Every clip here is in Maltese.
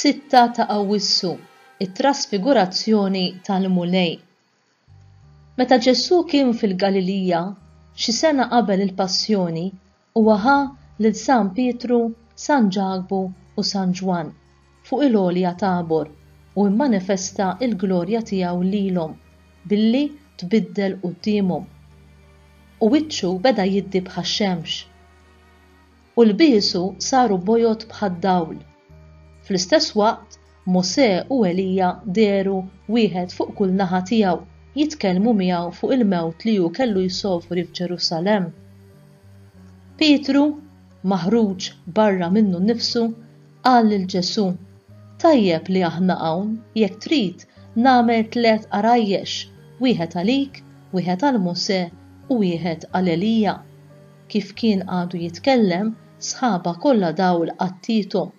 Sitta ta' Awwissu, it-Trasfigurazzjoni tal-Mulej. Meta Ġesù kien fil-Galilija, xi sena qabel il-Passjoni, huwa ħa lil San Pietru, San Ġakbu u San Ġwann fuq il-għolja Tabor u mmanifesta l-glorja tiegħu lilhom billi tbiddel quddiemhom. U wiċċu beda jiddi bħax-xemx. U lbiesu saru bojod bħad-dawl. Fl-istess waqt, Mosè u Elija dehru wieħed fuq kull naħa tiegħu, jitkellmu miegħu fuq il-mewt li hu kellu jsofri f'Ġerusalemm. Pietru, maħruġ barra minnu nnifsu, qal lil Ġesù, Tajjeb li aħna hawn, jekk trid, nagħmel tlett għarajjex, wieħed għalik, wieħed għal Mosè u wieħed għal Elija. Kif kien għadu jitkellem, sħaba kollha dawl għattiethom,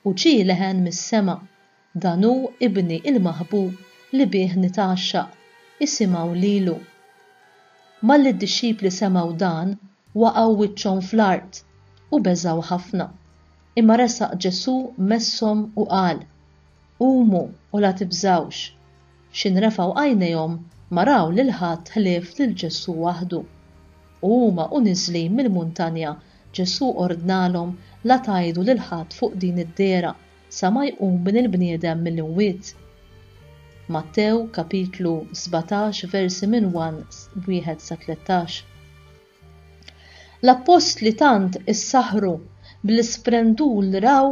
u ġie leħen mis-sema, Dan hu Ibni il-maħbub li bih nitgħaxxaq, isimgħu lilu. Malli d-dixxipli semgħu dan, waqgħu wiċċhom fl-art, u beżgħu ħafna. Imma resaq Ġesù messhom u qal, Qumu u la tibżgħux. X'in refgħu għajnejhom ma raw lil ħadd ħlief lil Ġesù waħdu. U huma u niżlin mill-muntanja, Ġesù ordnalhom, La tgħidu lil ħadd fuq din id-dehra, sa ma jqum Bin il-bniedem mill-imwiet. Mattew, kapitlu 17, versi minn 1 sa 13. L-appostli tant issaħħru bl-isprendul li raw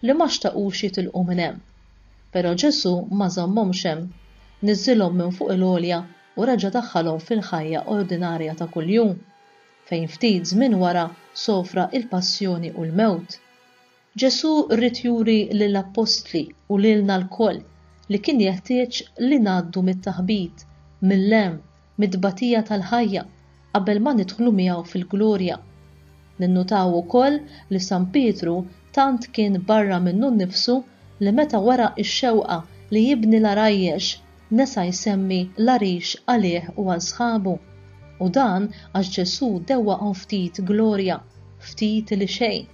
li ma xtaqux jitilqu minn hemm. Però Ġesù ma żammhomx hemm. Niżżilhom minn fuq il-għolja u reġa' daħħalhom fil-ħajja ordinarja ta' kuljum, fejn ftit żmien wara sofra l-passjoni u l-mewt. Ġesù ried juri lill-appostli u lilna lkoll li kien jeħtieġ li ngħaddu mit-taħbit, mill-hemm, mit-tbatija tal-ħajja qabel ma nidħlu miegħu fil-glorja. Ninnutaw ukoll li San Pietru tant kien barra minnu nnifsu li meta wera x-xewqa li jibni l-għarajjex nesa jsemmi l-għarix għalih u għal sħabu. U dan għax Ġesù dewwaqhom ftit glorja, ftit li xejn,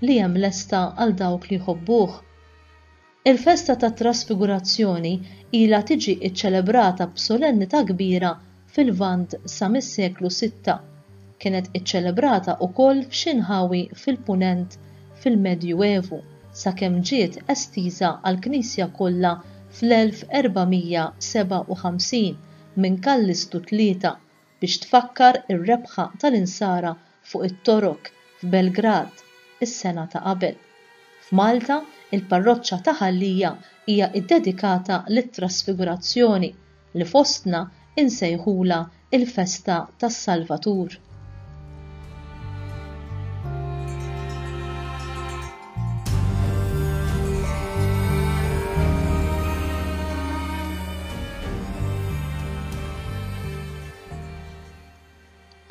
li hemm lesta għal dawk li jħobbuh. Il-festa tat-Trasfigurazzjoni ilha tiġi ċċelebrata b'solennità kbira fil-Lvant sa mis-seklu sitta. Kienet iċċelebrata ukoll f'xi nħawi fil-Punent fil-Medjuevu sakemm ġiet estiża għall-Knisja kollha fl-1457 minn Kallistu Tlieta biex tfakkar ir-rebħa tal-Insara fuq it-Torok f'Belgrad is-sena ta' qabel. F'Malta, il-parroċċa ta' Ħal Lija hija ddedikata lit-Trasfigurazzjoni li fostna insejħulha l-festa tas-Salvatur.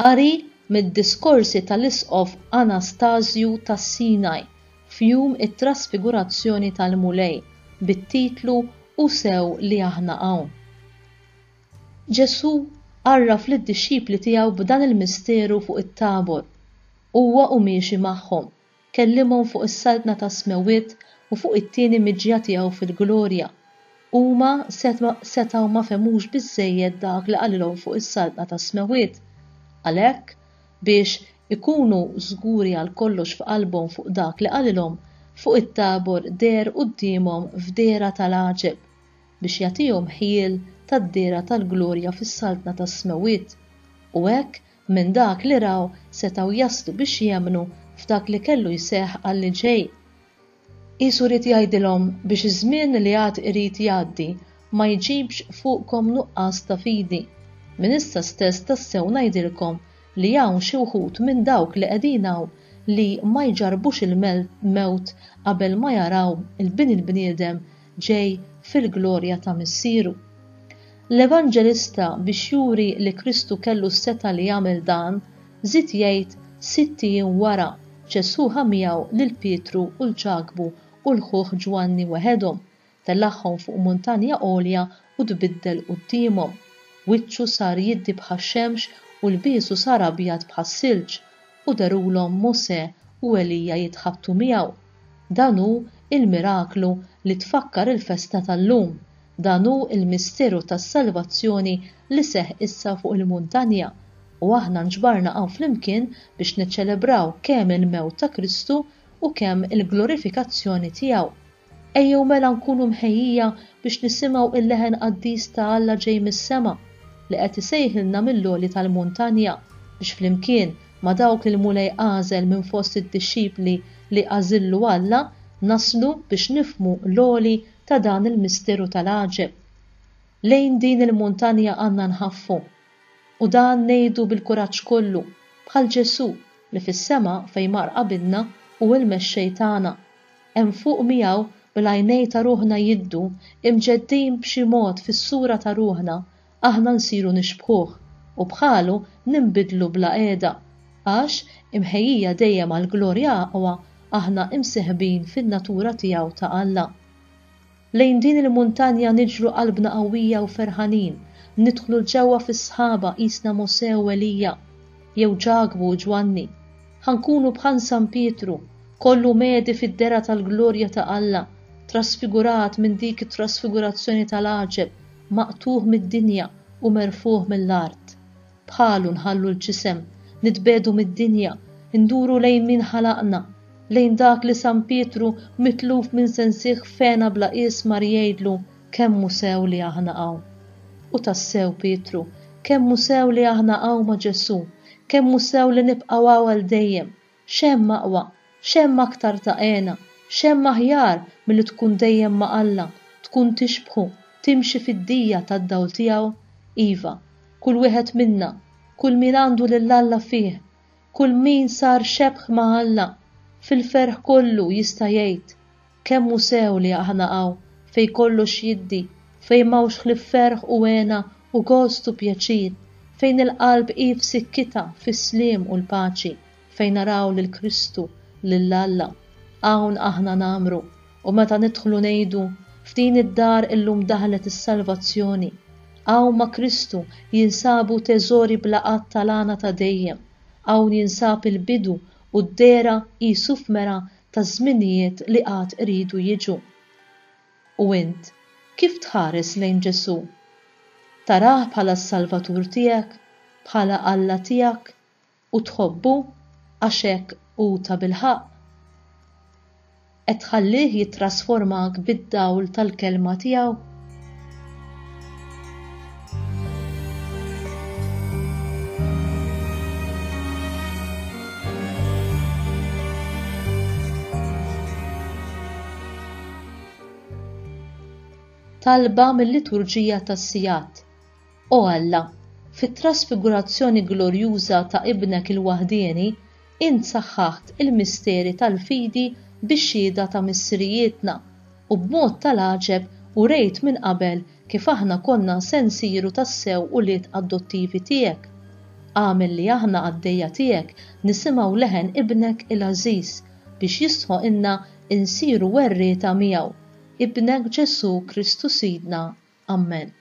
Qari mid-diskorsi tal-Isqof Anastasju tas-Sinaj f'jum it-Trasfigurazzjoni tal-Mulej bit-titlu Hu sew li aħna hawn. Ġesù għarraf lid-dixxipli tiegħu b'dan il-misteru fuq it-Tabor. Huwa u miexi magħhom, kellimhom fuq is-Saltna tas-Smewwiet u fuq it-tieni miġja tiegħu fil-glorja. Huma setgħu ma fehmux biżżejjed dak li qalilhom fuq is-Saltna tas-Smewwiet. Għalhekk, biex ikunu żguri għal kollox f'qalbhom fuq dak li qalilhom, fuq it-Tabor deher quddiemhom f'dehra tal-għaġeb, biex jagħtihom ħjiel tad-dehra tal-glorja fis-Saltna tas-Smewwiet, u hekk minn dak li raw setgħu jaslu biex jemmnu f'dak li kellu jseħħ għal li ġej. Qisu ried jgħidilhom biex iż-żmien li għad irid jgħaddi ma jġibx fuqkom nuqqas ta' fidi. Minn issa stess tassew ngħidilkom li hawn xi wħud minn dawk li qegħdin hawn li ma jġarrbux il-mewt qabel ma jaraw il-Bin il-bniedem ġej fil-glorja ta' Missieru. L-Evanġelista biex juri li Kristu kellu s-setgħa li jagħmel dan, żied jgħid sitt ijiem wara, Ġesù ħa miegħu lil Pietru u 'l Ġakbu u 'l ħuh Ġwanni weħedhom, tellagħhom fuq muntanja għolja u tbiddel quddiemhom. Wiċċu sar jiddi bħax-xemx u lbiesu sar abjad bħas-silġ, u dherulhom Mosè u Elija jitħabtu miegħu. Dan hu il-miraklu li tfakkar il-festa tal-lum. Dan hu l-misteru tas-salvazzjoni li seħħ issa fuq il-muntanja, u aħna nġbarna hawn flimkien biex niċċelebraw kemm il-mewt ta' Kristu u kemm il-glorifikazzjoni tiegħu. Ejjew mela nkunu mħejjija biex nisimgħu il-leħen qaddis ta' Alla ġej mis-sema, li qed isejħilna mill-għoli tal-muntanja, biex flimkien ma' dawk li l-Mulej għażel minn fost id-dixxipli li għażillu Alla, naslu biex nifhmu l-għoli ta' dan il-misteru tal-għaġeb. Lejn din il-muntanja għandna nħaffu. U dan ngħidu bil-kuraġġ kollu, bħal Ġesù, li fis-sema fejn mar qabilna hu l-mexxej tagħna. Hemm fuq miegħu, bil-għajnej ta' ruħna jiddu, imġeddin b'xi mod fis-sura ta' ruħna, aħna nsiru nixbħuh, u bħalu ninbidlu bla qiegħda, għax, imħejjija dejjem għal glorja aqwa, aħna imseħbin fin-natura tiegħu ta' Alla. Lejn din il-muntanja niġru qalbna qawwija u ferħanin, nidħlu 'l ġewwa fis-sħaba qisna Mosè u Elija, jew Ġakbu u Ġwanni. Ħa nkunu bħal San Pietru, kollu medhi fid-dehra tal-glorja ta' Alla, trasfigurat minn dik it-trasfigurazzjoni tal-għaġeb, maqtugħ mid-dinja u merfugħ mill-art. Bħalu nħallu l-ġisem, nitbiegħdu mid-dinja, induru lejn min ħalaqna, lejn dak li San Pietru mitluf minn sensih f'hena bla qies mar jgħidlu kemm hu sew li aħna hawn. U tassew, Pietru, kemm hu sew li aħna hawn ma' Ġesù, kemm hu sew li nibqgħu hawn għal dejjem, x'hemm aqwa, x'hemm aktar ta' hena, x'hemm aħjar milli tkun dejjem ma' Alla, tkun tixbħu, timxi fid-dija tad-dawl tiegħu? Iva, kull wieħed minna, kull min għandu lil Alla fih, Kull min sar xebh ma' Alla, fil-ferħ kollu jista' jgħid, Kemm hu sew li aħna hawn, fejn kollox jiddi, fejn m'hawnx ħlief ferħ u hena u gost u pjaċir, fejn il-qalb hi f'sikkitha fis-sliem u l-paċi, fejn naraw lil Kristu, lil Alla. Hawn aħna ngħammru, u meta nidħlu ngħidu, F'din id-dar illum daħlet is-salvazzjoni. Hawn ma' Kristu jinsabu teżori bla għadd tal-għana ta' dejjem. Hawn jinsab il-bidu u d-dehra qisu f'mera taż-żminijiet li għad iridu jiġu. U int, kif tħares lejn Ġesù? Tarah bħala s-Salvatur tiegħek? Bħala Alla tiegħek? U tħobbu għax hekk hu tabilħaqq? Qed tħallih jittrasformak bid-dawl tal-Kelma tiegħu? Talba mil-Liturġija tas-Sigħat O Alla, fit-trasfigurazzjoni glorjuża ta' Ibnek il-waħdieni, int saħħaħt il-misteri tal-fidi bix-xhieda ta' missirijietna, u b'mod tal-għaġeb urejt minn qabel kif aħna konna se nsiru tassew ulied adottivi tiegħek. Agħmel li aħna qaddejja tiegħek nisimgħu leħen Ibnek il-għażiż biex jistħoqilna nsiru werrieta miegħu. Ibnek Ġesù Kristu Sidna. Ammen.